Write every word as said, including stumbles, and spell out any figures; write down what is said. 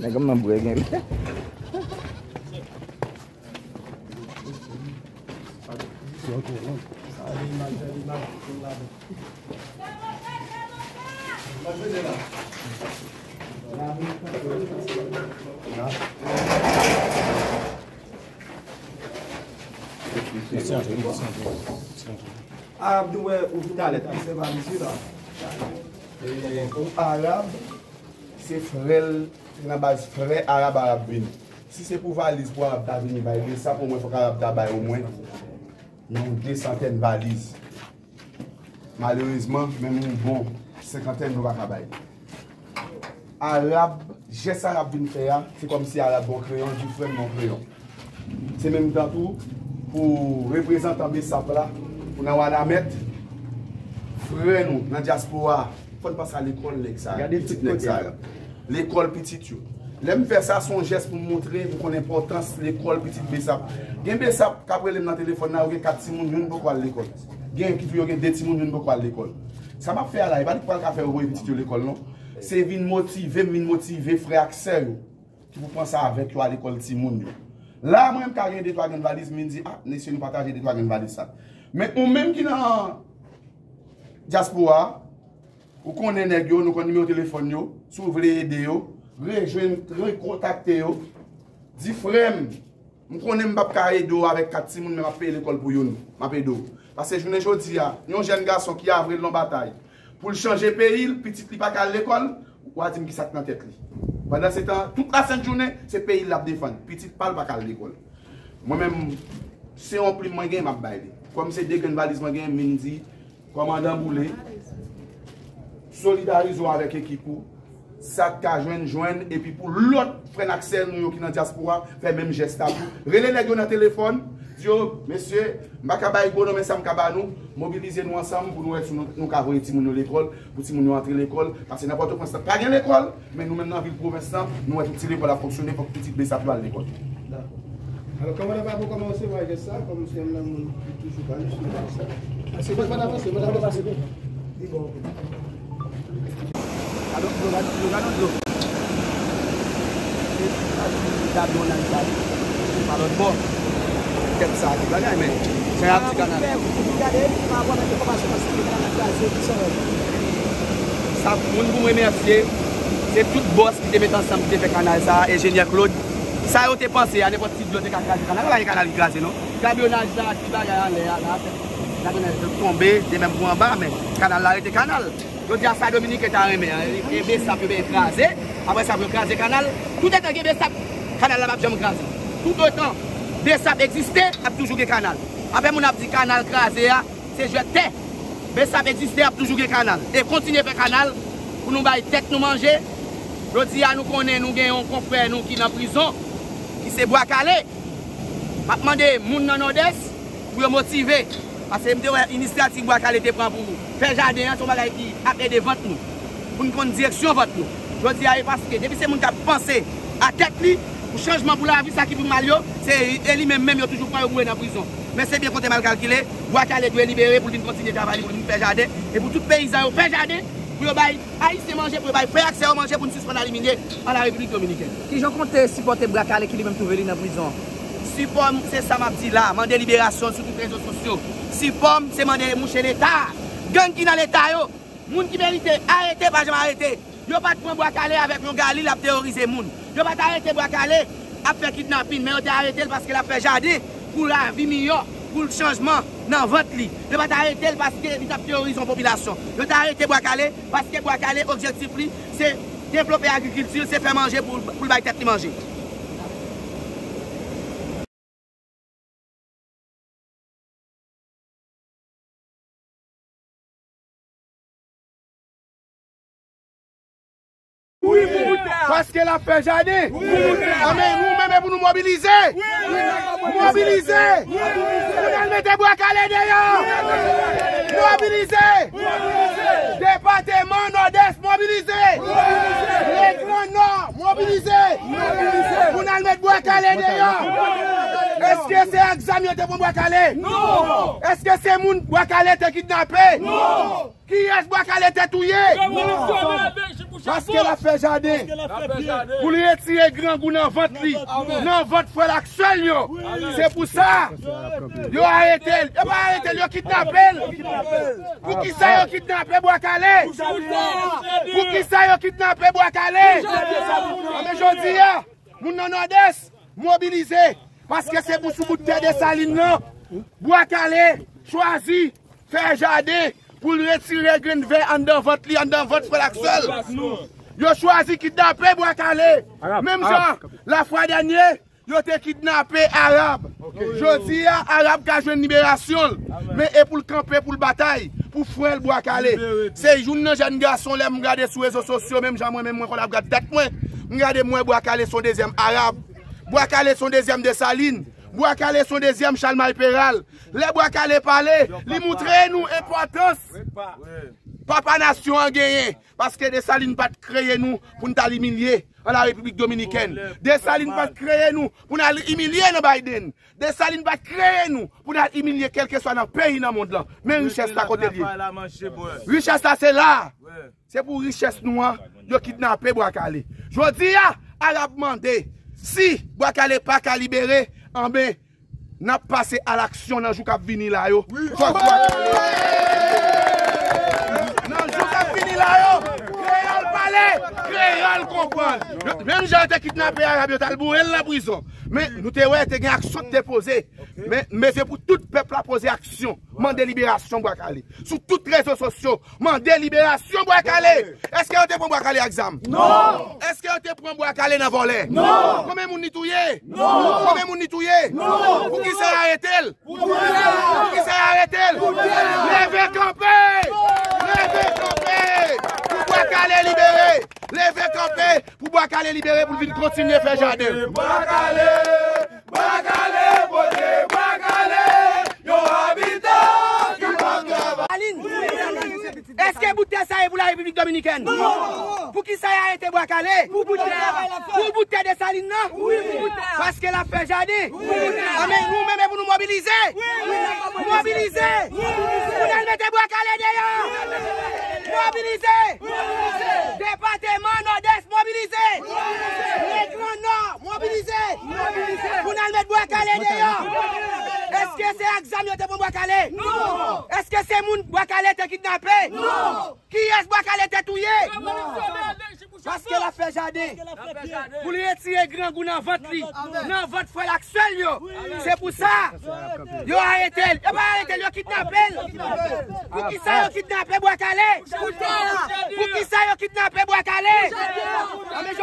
Nèg m nan bwè gen. Arab nou wè ou vin talè, se pa misye la. Arab, se frè l, se nan baz frè Arab, Arab vini. Si se pou valiz pou Arab ta vini bay Besap, omwen fòk Arab ta bay omwen yon de santèn valiz. Malerezman, menm yon bon senkantèn nou pa ka bay. Arab, jès Arab vin fè a, se kòmsi Arab bon kreyon, di frè m bon kreyon. Se menm tan tou, pou reprezantan Besap la, pou nan Wanament, frè nou nan dyaspora, fò n panse a lekòl nèg sa, pitit nèg sa. Lekòl pitit yo. Lè m fè sa, se yon jès pou m montre m konn enpòtans lekòl pitit Besap. Gen Besap k ap rele m nan telefòn nan, yo gen kat timoun, youn poko al lekòl. Gen ki tou yo gen de timoun, youn poko al lekòl. Sa m ap fè a la, e pa li k pral ka fè yo voye pitit yo lekòl non. Se vin motive m, vin motive frè ak sè yo ki pou panse avèk yo al lekòl timoun yo. La, mwen, m ka gen de twa grenn valiz, m vin di, "Ah, mesye, nou pataje de twa grenn valiz sa." Men ou menm ki nan dyaspora a, ou konnen nèg yo, nou konn nimewo telefòn yo, si w vle ede yo, rejwenn, rekontakte yo, di, "Frè m, m konnen m p ap ka ede w avèk kat timoun, men m ap peye lekòl pou youn, m ap ede w." Paske jounen jodi a, yon jèn gason ki avre l nan batay, pou l chanje peyi l, pitit li pa ka al lekòl, w a di m kisa k nan tèt li. Pandan se tan, tout lasent jounen, se peyi l l ap defann. Pitit pa l pa ka al lekòl. Mwen menm, se yon plim mwen gen, m ap bay li. Kòm se de grenn valiz mwen gen, m vin di, kòmandan Boule, solidarize w avèk ekip ou. Sa k ka jwenn, jwenn, epi pou lòt frè n ak sè nou yo ki nan dyaspora, fè menm jès la tou. Rele nèg yo nan telefòn, di yo, "Mesye, m pa ka bay gwo non, men sa m ka ba nou, mobilize nou ansanm pou nou wè si nou, nou ka voye timoun yo lekòl, pou timoun yo antre lekòl, paske nan Pòtoprens la pa gen lekòl, men nou menm nan vil pwovens lan, nou wè tout ti lekòl ap fonksyone, fòk pitit Besap yo al lekòl." Dakò. Alò, kòmandan Pablo, kòman w resevwa jès sa, kòm se youn nan moun ki toujou pale sou jès sa? Avanse, avanse, avanse. Li bon. Alò, nou gade, nou gade dlo. Se pa si gade yon nan gade. Se pa lòt bò. Tèt sa, ti bagay, men. Jan y ap di kanal. Gade, pa wè mete kòm se kanal kraze, ki sa wè. Sa, moun pou m remèsye, se tout bòs ki te met ansanm, ki te fè kanal sa, enjenyè Claude. Sa yo te panse a, nenpòt ti dlo te ka kraze kanal. Pa gen kanal ki kraze, non. Gabyonaj la, ti bagay anlè a, la, gabyonaj yo tonbe, te menm pou anba, men kanal la rete kanal. Jodi a, sa Dominiken ta renmen an, e, e Besap yo ben kraze, apre sa pou yo kraze kanal. Toutotan gen Besap, kanal la p ap janm kraze. Toutotan Besap egziste, ap toujou gen kanal. Apre moun ap di kanal kraze a, se jwèt tè. Besap egziste, ap toujou gen kanal. E kontinye fè kanal pou nou bay tèt nou manje. Jodi a, nou konnen nou gen yon konfrè nou ki nan prizon, ki se Bwa Kale. M ap mande moun nan Nòdès pou yo motive. Paske m te wè inisyativ Bwa Kale te pran pou fè jaden an, se yon bagay ki ap ede vant nou. Pou n konn direksyon vant nou. Jodi a, e paske depi se moun k ap panse a tèt li, pou chanjman pou lavi, sa ki pi mal yo, se e li menm menm yo toujou pran yo boure nan prizon. Men se byen konte mal kalkile, Bwa Kale dwe libere pou l vin kontinye travay li, pou l vin fè jaden, e pou tout peyizan yo fè jaden, pou yo bay Ayisyen manje, pou yo bay frè ak sè yo manje, pou n sispann alimine an la Repiblik Dominikèn. Kijan w konte sipòte Bwa Kale ki li menm twouve li nan prizon? Sipò m, se sa m ap di la, mande liberasyon l sou tout rezo sosyo. Sipò m, se mande mouche Leta, gang ki nan Leta yo, moun ki merite arete, pa janm arete. Yo pa t pran Bwa Kale avèk yon gali l ap teworize moun. Yo pa t arete Bwa Kale ap fè kidnapin, men yo te arete l paske l ap fè jaden pou lavi miyò, pou chanjman nan vant li. Yo pa t arete l paske li t ap teworize yon popilasyon. Yo te arete Bwa Kale paske Bwa Kale, objektif li, se devlope agrikilti, se fè manje pou, pou l bay tèt li manje. Paske l ap fè jaden. Anben, nou menm, e pou nou mobilize. Mobilize. Pou n al mete Bwa Kale deyò. Mobilize. Depatman Nòdès, mobilize. Legrann Nò, mobilize. Pou n al met Bwa Kale deyò. Èske se ak zam yo te pran Bwa Kale? Non. Èske se moun Bwa Kale te kidnape? Non. Kiyès Bwa Kale te touye? Paske l ap fè jaden. Pou l retire grangou nan vant li, nan vant frè l ak sè l yo. Se pou sa yo arete l. Yo pa arete l, yo kidnape l. Poukisa yo kidnape Bwa Kale? Poukisa yo kidnape Bwa Kale? Anben jodi a, moun nan Nòdès mobilize, paske se pou sou bout tè Desalin nan Bwa Kale chwazi fè jaden pou l retire grenn vè anndan vant li, anndan vant frè l ak sè l. Yo chwazi kidnape Bwa Kale. Menm jan lafwa dènye, yo te kidnape Arab. Jodi a, Arab ka jwenn liberasyon l. Men e pou l kanpe, pou l batay pou frè l Bwa Kale. Se youn nan jèn gason, lè m gade sou rezo sosyo, menm jan mwen menm mwen konn ap gad tèt mwen, m gade m wè Bwa Kale se yon dezyèm Arab. Bwa Kale se yon dezyèm Desalin. Bwa Kale se yon dezyèm Chalmay Peral. Lè Bwa Kale pale, li montre nou enpòtans Papa Nasyon an genyen. Paske Desalin pa t kreye nou pou n t al imilye an la Repiblik Dominikèn. Desalin pa t kreye nou pou n al imilye nan Biden. Desalin pa t kreye nou pou n al imilye kèlkeswa nan peyi nan mond lan. Men richès la kote l ye. Richès la se la. Se pou richès nou an, yo kidnape Bwa Kale. Jodi a, Arab mande, si Bwa Kale pa ka libere, anben, n ap pase alaksyon nan jou k ap vini la yo. Fòk Bwa Kale. Nan jou k ap vini la yo, kreyòl pale, kreyòl konprann. Yo, menm jan yo te kidnape Arab, yo t al boure l nan prizon. Men nou te wè, te gen aksyon ki te poze. Men, men se pou tout pèp la poze aksyon. Mande liberasyon Bwa Kale. Sou tout rezo sosyo, mande liberasyon Bwa Kale. Èske yo te pran Bwa Kale ak zam? Non! Èske yo te pran Bwa Kale nan vòlè? Non! Konbyen moun li touye? Non! Konbyen moun li touye? Non! Poukisa y arete l? Poukisa y arete l? Leve kanpe! Leve kanpe! Pou Bwa Kale libere! Leve kanpe! Pou Bwa Kale libere, pou l vin kontinye fè jaden. Bwa Kale! Bwa Kale, pote Bwa Kale, yon abitan ki p ap travay. Alin, èske bout tè sa ye pou la Repiblik Dominikèn? Non! Poukisa y arete Bwa Kale? Pou bout tè a. Pou bout tè Desalin nan? Wi, pou bout tè a. Paske l ap fè jaden? Wi, pou bout tè a. Anben, nou menm, e pou nou mobilize? Wi, wi. Mobilize! Mobilize! Pou n al mete Bwa Kale deyò! Mobilize! Mobilize! Depatman Nòdès, mobilize! Mobilize! Legran Nò, mobilize! Mobilize! Pou n al met Bwa Kale deyò! Èske se ak zam yo te pran Bwa Kale? Non! Èske se moun Bwa Kale te kidnape? Non! Kiyès Bwa Kale te touye? Paske l ap fè jaden. Pou l retire grangou nan vant li, nan vant frè l ak sè l yo. Se pou sa yo arete l. Yo pa arete l, yo kidnape l. Poukisa yo kidnape Bwa Kale? Poukisa yo kidnape Bwa Kale? Anben,